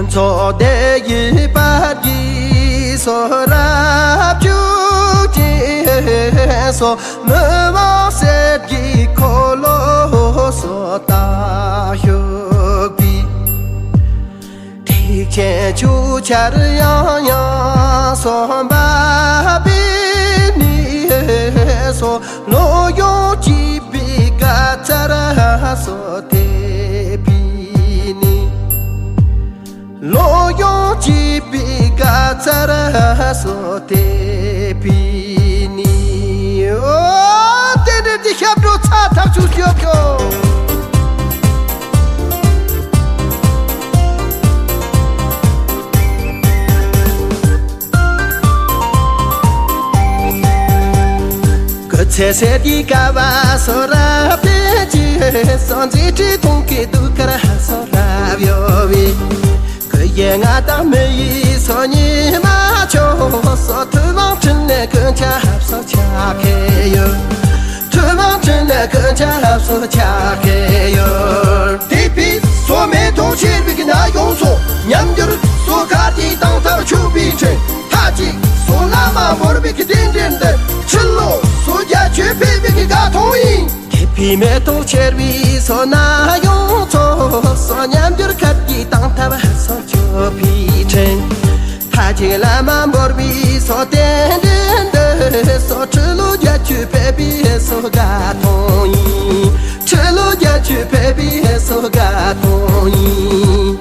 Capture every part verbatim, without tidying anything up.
མཚོ་སྡེ་ཡི་པར་གྱི་སོ་རབ་བཅུ་གཅིག་སོ། མི་དབང་གསེར་གྱི་འཁོར་ལོ་སོ་ད་བཞུགས་པའི། ཐེག་ཆེན་ཆོས་ཆར་ཡང་ཡང་སོ་འབབ་པའི་ནི་སོ། ལོ་ཡོངས་སྐྱིད་པའི་དགའ་ཚལ་སོ་དེ་པའི་ནི། ལོ་ཡོངས་སྐྱིད་པའི་དགའ་ཚལ་སོ་དེ་པའི་ནི། ཨོ། རྟེན་འབྲེལ་གྱི་ཞབས་བྲོ་ཚ་ཐག་ཆོད་ཤོག་ཤོག། སྐུ་ཚེ་ཟད་ཀྱི་དཀའ་བ་སོ་རབ་སྟེར་གྱི་སོ། མཛད་འཕྲིན་ཐོག་གི་གདུགས་དཀར་སོ་རབ་གཡོ་བའི། སྐུ་ཡི་མངའ་བདག་མི་ཡི་སོ་ཉི་མ་མཆོག་སོ། ཐུབ་དབང་འཕྲིན་ལས་ཀུན་ཁྱབ་སོ་ཕྱག་འཚལ་ཡོད། ཐུབ་དབང་འཕྲིན་ལས་ཀུན་ཁྱབ་སོ་ཕྱག་འཚལ་ཡོད། དེ་ཕྱིར་སོ་མེ་ཏོག་ཆེར་བིག་ན་ཡོངས་སོ། ཉམས་འགྱུར་སོ་མཁའ་ལྟར་དང་ཐབས་ཆོས་པའི་ཕྲིན། མཐའ་གཅིག་སོ་བླ་མ་བོར་བིག་རྟེན་འབྲེལ་འདི། ཁྲི་ལོ་སོ་རྒྱ་ཆོས་འཕེལ་བིག་དགའ་ཐོང་ཡིན། དེ་ཕྱིར་མེ་ཏོག་ཆེར་བིག་སོ་ན་ཡོངས་སོ། སོ་ཉམས་འགྱུར་མཁའ་ལྟར་དང་ཐབས་སོ་ཆོས་པའི་ཕྲིན། མཐའ་གཅིག་བླ་མ་བོར་བིག་སོ་རྟེན་འབྲེལ་འདི། སོ་ཁྲི་ལོ་རྒྱ་ཆོས་འཕེལ་བིག་སོ་དགའ་ཐོང་ཡིན། ཁྲི་ལོ་རྒྱ་ཆོས་འཕེལ་བིག་སོ་དགའ་ཐོང་ཡིན།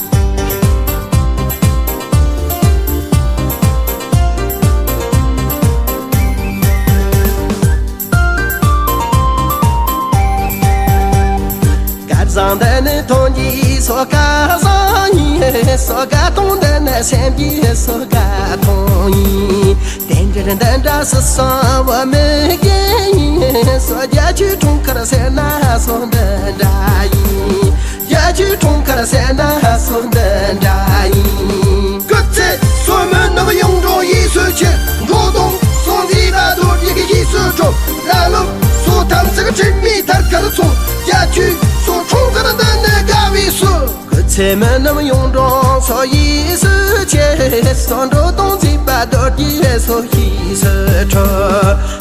སྐལ་བཟང་འདི་ནི་དོན་གྱི་སོ་སྐལ་བཟང་ཡིན། སོ་དགའ་ཐོང་འདི་ནི་སེམས་ཀྱི་སོ་དགའ་ཐོང་ཡིན། རྟེན་འབྲེལ་འདི་འདྲ་སུ་སོང་བ་མི་རྒན་ཡིན། སོ་རྒྱ་ཆོས་འཁྲུངས་སྐར་ཟེར་ན་སོ་འདི་འདྲ་ཡིན། རྒྱ་ཆོས་འཁྲུངས་སྐར་ཟེར་ན་སོ་འདི་འདྲ་ཡིན། སྐུ་ཚེ་སོ་མི་ནག་ཡོངས་འགྲོ་ཡིད་སུ་ཆེ། འགྲོ་དོན་སོ་མཛད་པ་རྡོ་རྗེ་གི་ཡིད་སུ་འགྲོ། བླ་སློབ་སོ་དམ་ཚིག་ཁྲིམས་མེད་ཐར་ཁར་སོ། རྒྱ་ཆོས་སོ་འཁྲུངས་སྐར་འདི་ནི་དགའ་བའི་སོ། སྐུ་ཚེ་མི་ནག་ཡོངས་འགྲོ་སོ་ཡིད་སུ་ཆེ། སོ་འགྲོ་དོན་མཛད་པ་རྡོ་རྗེ་སོ་ཡིད་སུ་འགྲོ།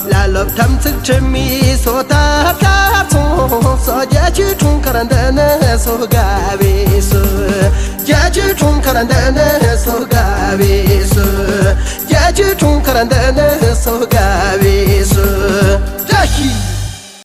བླ་སློབ་དམ་ཚིག་ཁྲིམས་མེད་སོ་ཐར་ཁར་སོང་སོ། རྒྱ་ཆོས་འཁྲུངས་སྐར་འདི་ནི་སོ་དགའ་བའི་སོ། རྒྱ་ཆོས་འཁྲུངས་སྐར་འདི་ནི་སོ་དགའ་བའི་སོ། རྒྱ་ཆོས་འཁྲུངས་སྐར་འདི་ནི་